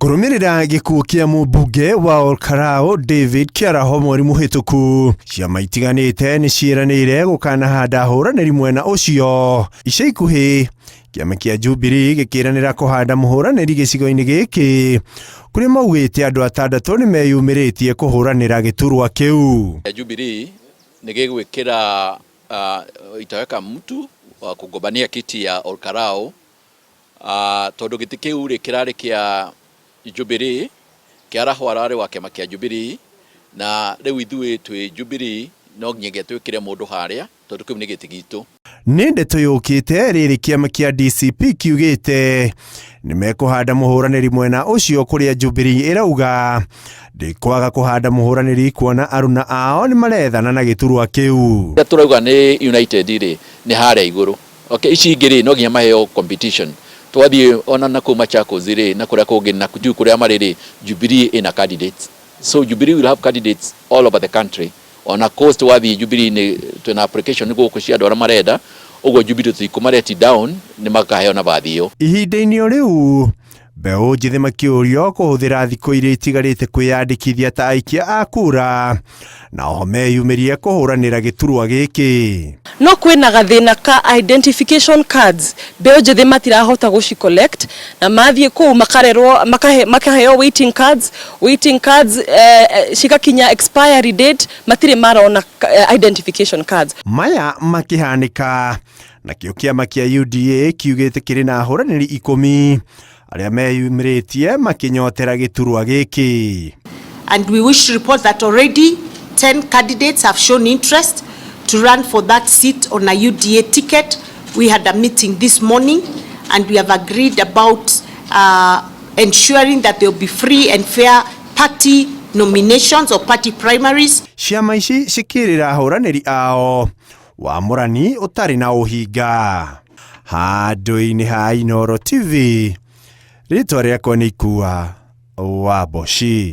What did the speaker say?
Kũrũmĩrĩra gĩkuũ kĩa mũmbunge wa Olkalau David Kĩaraho mweri mũhĩtũku, ciama itiganĩte nĩ ciĩranĩire gũkanahanda ahũranĩri mwena ũcio. Ica ikuhĩ, kĩama kĩa Jubilee gĩkĩranĩra kũhanda mũhũranĩri gĩcigo-inĩ gĩkĩ, kũrĩa maugĩte andũ atandatũ nĩ meyumĩrĩtie kũhũranĩra gĩturwa kĩu. Jubilee nĩ gĩgwĩkĩra itaweka mtu wa kugombania kiti ya Olkalau tondũ gĩtĩ kĩu rĩ kĩrarĩ kĩa Jubilee, Kĩaraho ararĩ wa kĩama kĩa Jubilee, na rĩu ithuĩ twĩ Jubilee no nginyagia twĩkĩre mũndũ harĩa tondũ kĩu nĩ gĩtĩ gitũ. Nĩ ndeto yũkĩte rĩrĩ kĩama kĩa DCP kiugĩte nĩ mekũhanda mũhũranĩri mwena ũcio kũrĩa Jubilee ĩrauga ndĩkwaga kũhanda mũhũranĩri kuona aruna ao nĩ marethana na gĩturwa kĩu. Tũrauga nĩ United rĩ nĩ harĩa igũrũ. Okay, ici ingĩ rĩ no nginya maheo competition. Twathiĩ ona na kũu Machakos rĩ na kũrĩa kũngĩ na ndiũĩ kũrĩa marĩ rĩ, Jubilee ĩna candidates. So Jubilee will have candidates all over the country. Ona Coast wathiĩ Jubilee nĩ twĩna application gũkũ cia andũ arĩa marenda, ũguo Jubilee tũtikũma let down, nĩ makaheo nabathi ĩyo. Ihinda-inĩ o rĩu, mbeũ njĩthĩ makĩũrio kũhũthĩra thikũ iria itigarĩte kwĩyandĩkithia ta aikia a kura na oho meyumĩrie kũhũranĩra gĩturwa gĩkĩ. No kwĩna gathĩna ka identification cards, mbeũ njĩthĩ matirahota gũci collect na mathiĩ kũu makarerwo makaheo waiting cards, waiting cards cigakinya expiry date matirĩ marona identification cards. Maya makĩhanĩka, nakĩo kĩama kĩa UDA kiugĩte kĩrĩ na ahũranĩri 10 arĩa meyumĩrĩtie makĩnyotera gĩturwa gĩkĩ. And we wish to report that already 10 candidates have shown interest to run for that seat on a UDA ticket. We had a meeting this morning and we have agreed about ensuring that there will be free and fair party nominations or party primaries. Ciama ici cikĩrĩra ahũranĩri ao wamũrani ũtarĩ na ũhinga. Handũ-inĩ ha Inooro TV, rĩtwa rĩakwa nĩ Ikua wa Mboci.